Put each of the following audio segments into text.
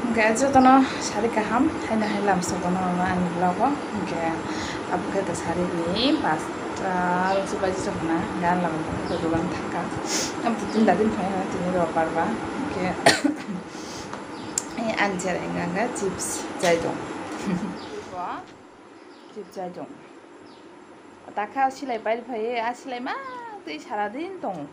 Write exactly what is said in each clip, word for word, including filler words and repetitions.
Hwnkhe jotono sari kaham, haino hai lamsogono ano ani vlog o. Hwnkhe abo khe ta sari ni pasta rok se baji sok na, gan lama khe dogan thangkha. Amo tini da din phai na, tini robar ba. Hwnkhe ani chera wngkha chips chai tong. Chips chai tong. Takha silai pai phai, a silai ma tei sara din tong.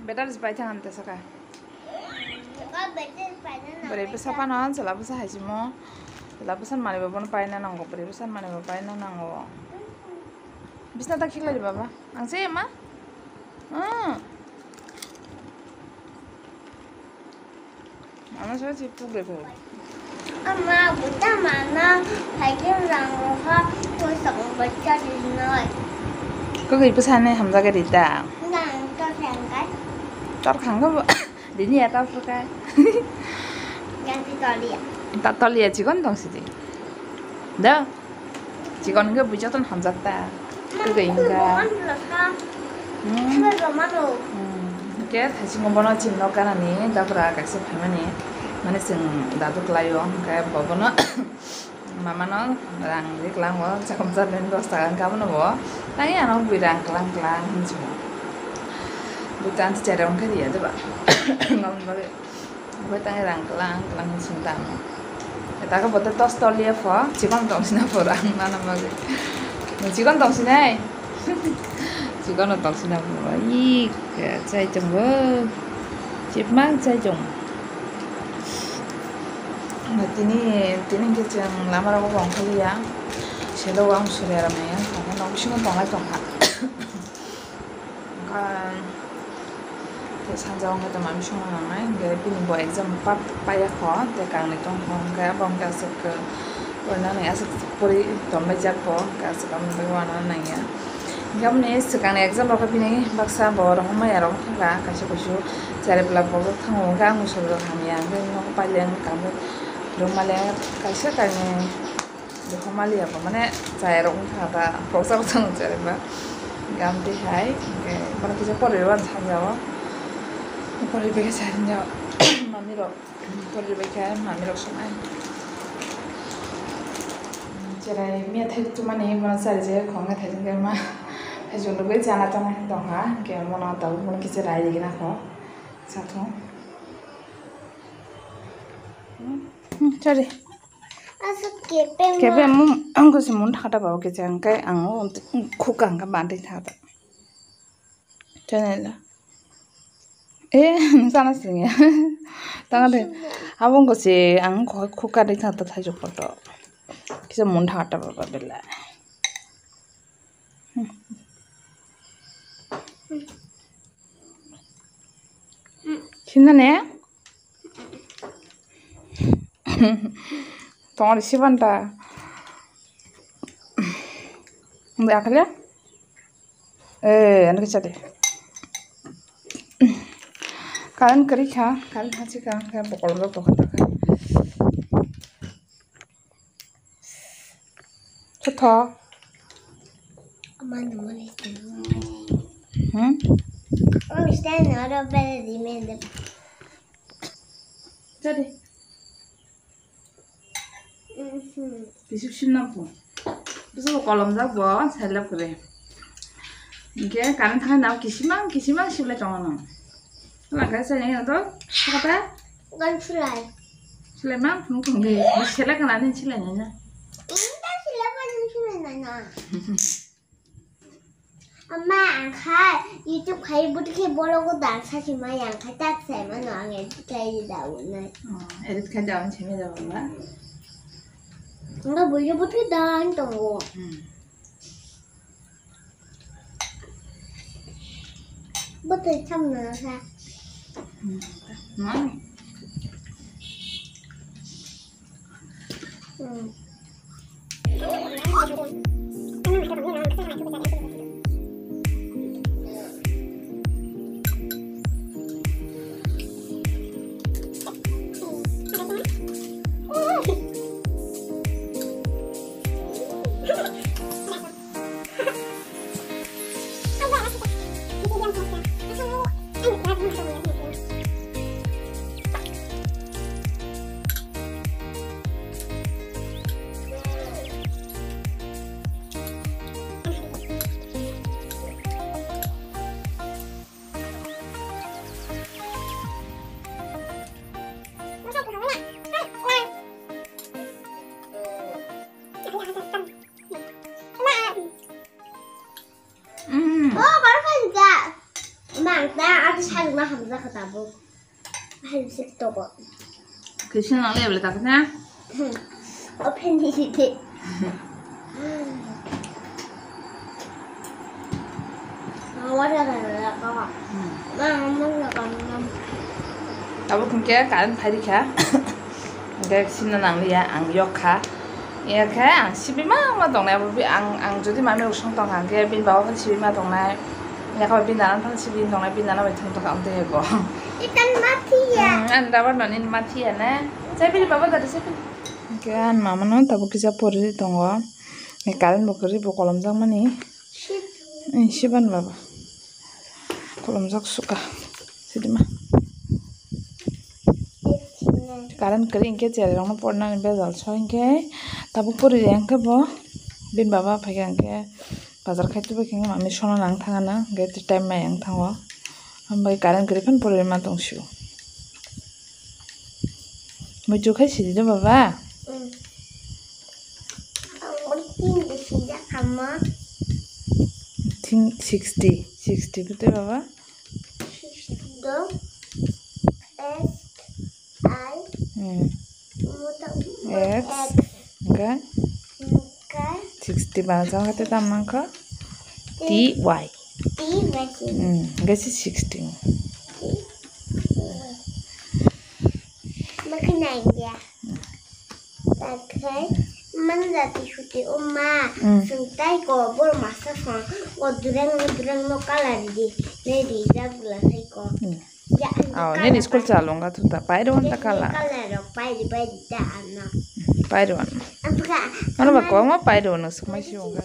Better pai thang ante saka. Bwrwi bwsa phano chwla bwsa hai simo. Chwla bwsa manwi bo bono paina nango, bwrwi bwsa manwi bo paina nango. Bisna ta khiklai di baba. Ang se ma? Hmm. Ano sa si pugre ko. Ama buta mana haikin rang roha ko song bacha di noi. Ko gari pwsa ne hamjaga di ta. Nang to sengkai. Tor khang ko dini ya ta phukai. Yang ti tolia. Ta tolia chikon tong si di. Da. Chikon hwnkhe bui jotono hamjak ta. Kwrwi wngkha. Hmm. Hmm. Hwnkhe thaisingo bono chini nok ganani dabra kaisa phaimani. Mane chwng dadu kwlaio, hwnkhe bo bono mamano rang ri kwlango, chakham charnani dos taka wngkha, abono bo tangwi ano bui rang kwlang kwlang hinwi simo. Bui tang cherep wngkha riya deba. Ngam bagwi. Bo tang rang klang klang sung tamo. Eta ko bote tos tol ye pho, chikon tong sina pho rang nana bagwi. Chikon tong sinai. Chikon tong sina pho. I ke chai tong bo. Chipmang chai tong. Tini, tini ke chang lama rogo bong khali ya. Selo wang surya ramaya. Tong no bisingo tong lai tong kha. Wngkha, tei sanja wngkha tei mami songma nangnai, hingke bini bo exam pa-, paiya kho, tei kangni tongkha, hingke abo hingke aswk, porinani aswk pori tongbaijak bo, hingke aswk aboni bagwi uanana nangya. Hingke aboni swkangni exam rok khe bini baksa bo rohormaya rok wngkha, kaisa kuisu chari bwla bo thango, hingke ang musurok hamya, hingke nogo paileng, hingke phwrwngmale kaisa kainwi. Bo homaliya bo, mane chayarok wngkha ta, khoroksa rok chayarok ba. Gam twi hai, hingke bono kisa pori rw sanja o. Pori bai khe sanja o. Mami rok, pori bai khe mami rok sonai. Cherai miya thai tumani bono chari je khonga thai jingke ma. Thai jundugwi chana tongna tongha, hingke bono tabuk bono kisa rai rigina kho. Sathung. Hmm, sorry. Aswk kepeng. Kepeng ma. Mo, ang ko se mun thakta ba, oke, jang kai ang o khuk ang ka bandi thakta. Channel. Eh, sana sing ya. Tanga de. Abong ko se ang ko khuk ka de thakta thai jok to. Kisa mun thakta ba ba bela. Hmm. Sina ne? Tongri sibanta. Nda akhle? Eh, ano kichade. Karan kari kha, karan hachi kha, kha bokol rok tokha tokha. Chutho. Amani mani. Hmm? Oh, stand out of bed, the man. Jadi. Mhm. Kisip sim na po. Bisa ko kolom jak bo, selep kore. Hingke karan thang na kisimang, kisimang sible tongo no. Lang kai sai nang to, kata? Gan sulai. Sulai mang, phung phung de. Sele kana nin sulai na. Inta sulai pa nin sulai na na. Ama, ang khai YouTube khai buti khe bologo dan sasi ma yang khai tak sai ma no ang edit khai da unai. Oh, edit khai da un chemi da ba. Nga buti buti dan tongo. Hmm. Buti cham na sa. Hmm. Mang. Hmm. Hai, bisik toko. Kisa nang le bele tak na? Open di di. Water da da da. Hmm. Ma, ma, ma, ma, ma. Tabuk hwnkhe current phai rikha. Hwnkhe sinna nangliya, ang yok kha. Yakhe ang sibima ma tongnai, abo bi ang, ang jodi mami rok song tong kha, hwnkhe bini baba phano sibima tongnai. Yakhe bini nana phano sibima tongnai, bini nana bai thang tong kha, amtwi hai bo. Ikan mafia. Hmm, ang dabar nani mafia na. Sai bini baba dada sai bini. Hwnkhe ang mama no tabuk kisa pori tongo. Ni current bo kwrwi bo kolom jakmani. Sip. Ni siban baba. Kolomjak suka. Sidima. Current kwrwi hwnkhe cherai rokno pornani bejal so hwnkhe tabuk pori rwya hwnkhe bo bini baba phaikha hwnkhe bazar khai tubui khe mami sona nang thangano hwnkhe time maya wng thango. Hambai current kwrwi phano pori rwma tong sio. Muitu khai sidi do baba. Mm. Ang oro tin de sijak kama. Tin sixty, sixty bwtwi baba. Sixty do. S I. Hmm. Muta. X. X. Okay. Okay. Sixty bana jang kate tam nang kha. T Y. T Y. Hmm. Gasi sixty. Makinai dia. Takhai man jati suti o ma. Hmm. Sung tai ko bor masa phang o durang durang no color di ne di ja bula sai ko. Hmm. Ya. Oh, ne school chalonga tuta pairo anta color. Color rok pairi pairi ta ano. Pairo ano. Ampaka. Ano ba ko ma pairo no sukmai si onga.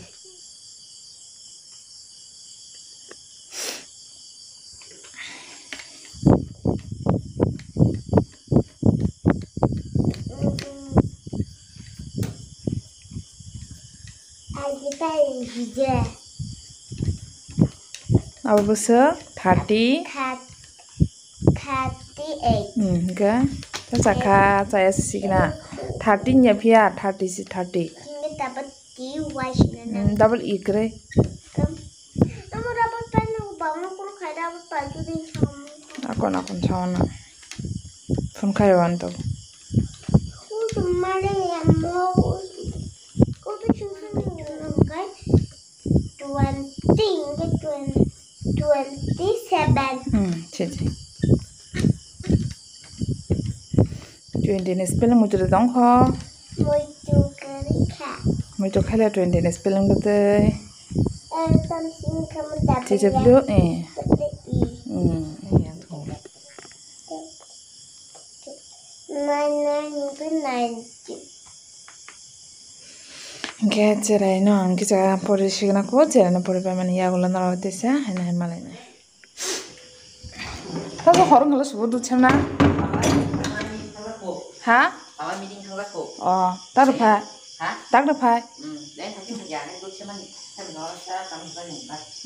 Abo bwswk thirty. Thirty eight. Hmm, hwnkhe ta chakha chaya sikna thirty nya phiya thirty si thirty. Hwnkhe tabuk T Y sina na. Hmm, double E kwrwi. Amo rubber pant no bangma kuru khai rubber pant tu din chamo. Akon akon chawana. Phone khai wan to. Utu male ya mo. Utu chungsa ni kai. Twenty, twenty, twenty seven. Hmm, siji. Twenty ni spelling muitu tong kho. Muitu kwrwi kha. Muitu khaile twenty ni spelling bwtwi. Eh, something kamu dapat. T W, eh. Dapat i. Hmm, iya, tong. Nine, nine, nine. Hwnkhe cherai no ang kisa pori signa kho, cherai no pori pai mani yagulo norok tesa, hai nai malai nai. Tamo horo ngalo subo dud semna. Ha? Oh, tar phai. Tar phai.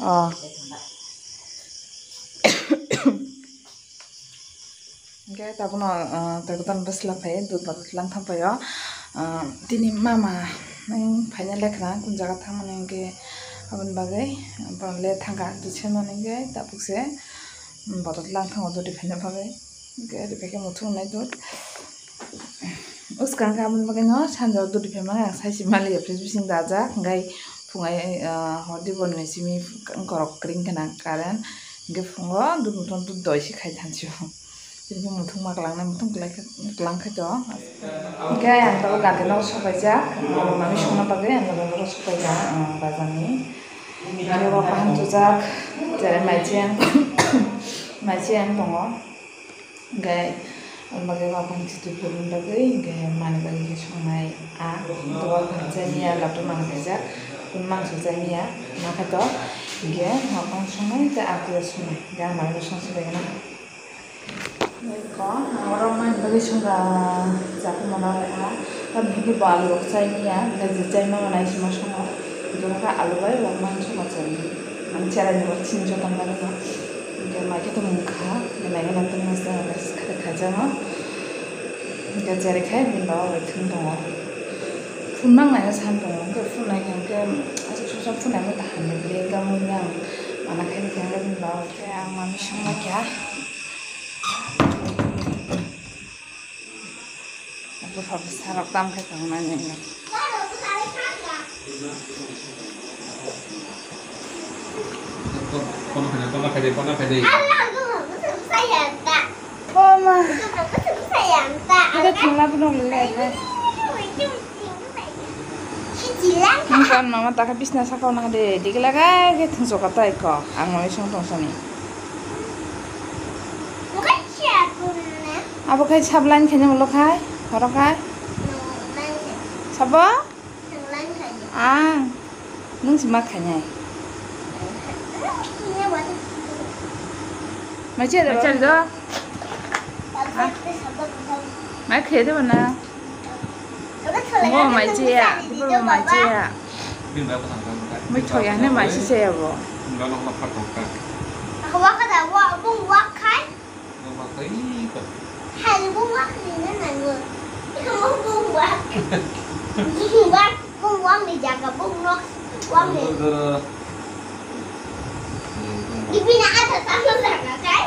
Oh. Hwnkhe tabukno, ah, tei kwtal bwsla phai dud bottle lang thang phai o. Ah, tini mama nang phaina lekha kun jaga thangmani hwnkhe aboni bagwi borok le thangkha dud semani hwnkhe tabuk se, um, bottle lang thango dudi phaina bagwi. Hwnkhe ri phaikhe muthung nai dud. Bwskang khe aboni bagwi no sanja o dudi phaimani ang sai se maliya fridge bising dajak hwnkhe phungai, ah, hor di bo nui simi korok kring khna current hwnkhe phungo dud muthung dud doi se khai thansi o. Tini muthung ma kwlangnai, muthung kwlai khe, kwlang khe to. Hwnkhe ang tabuk gari no sopaijak, mami songna bagwi ang tabuk sopaijak, ah, bazar ni. Hwnkhe o kaham chujak, cherai maicheng, maicheng tongo. Hwnkhe ang bagwi o kaham chitui puruni bagwi, hwnkhe mani bagwi khe songnai a, doga kaham chai manya, laptop mani kaijak, mangso chai manya, nakha to. Hwnkhe o kaham songnai tei a khe songnai, hwnkhe ang mani no song sobai gana. Ko, ang oro mani bagwi songkha, chakhumo no lekha. Tamni hwnkhe bo alu rok chai manya, hwnkhe je chai mano nai sima songo. Hwnkhe alu bai rok mani songo chai. Ang cherai ni bo chini joto bagwi no. Hwnkhe mai khe tongmung kha, hwnkhe nai nai tongmung se hwnkhe khaijak no. Hwnkhe cherai khai bini baba bai thwng tongo. Phunuknai san tongo, hwnkhe phunuknai hwnkhe aswk sosa phunuknai ta hamya bwlwi hwnkhe mui yang mana khe hwnkhe bini baba khe ang mami songma kha. Bwsa bwsa rok tam khai tongnani. Iko thwngna phunuk le. Nung kan mama taka bisna saka o nahade digla gai khe thwngsoka tai kok ang mani song tong sani. Abo khai sablan khaina ulo khai horo khai sabo. Ang nung si ma khainai. Mai che do. Mai che do. Mai khe do na. Ngo mai che ya. Bo mai che ya. Mai thoya ne mai che ya bo. Hai, bung wak ni na nango. Ikaw mo bung wak. Bung wak, bung wak ni jaga, bung nok wak ni. Ibi na ata tamo jaga kai.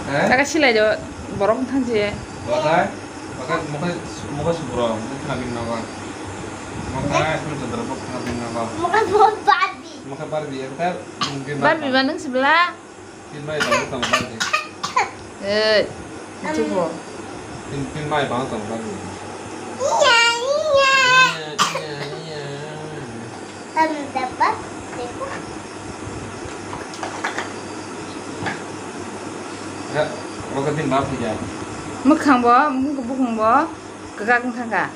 Taka silai do borok thang je. Mokai, mokai, mokai subro, mokai khna bini nogo. Mokai, sumitra borok khna bini nogo. Mokai bo Barbie. Mokai Barbie, ekta Barbie ma nung sibla. Tin mai bang tong Barbie. Eh, itu bo. Tin, tin mai bang tong Barbie. Iya, iya. Iya, iya, iya. Tam dapat. Ya, mokai tin bang puja. Mukhang bo, mukhang bo, bukung bo, kagak mukhang ka.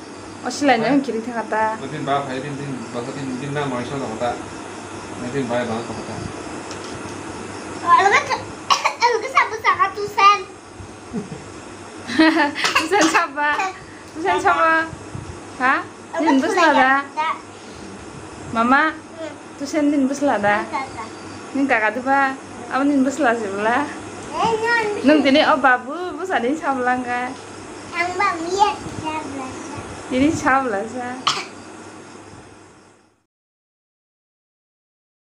O silai no kiri thaka ta. Tin ba phai tin tin ba tin tin na mai so ta. Tin ba ba ta. Alga alga sabu saka tusen. Tusen saba. Tusen saba. Ha? Nin bwsla da. Mama. Tusen nin bwsla da? Ning kaka diba? Abo nin bwsla se bwla? Nung tini o babu bwsa ni sa bwla wngkha? Tini sa bwla sa.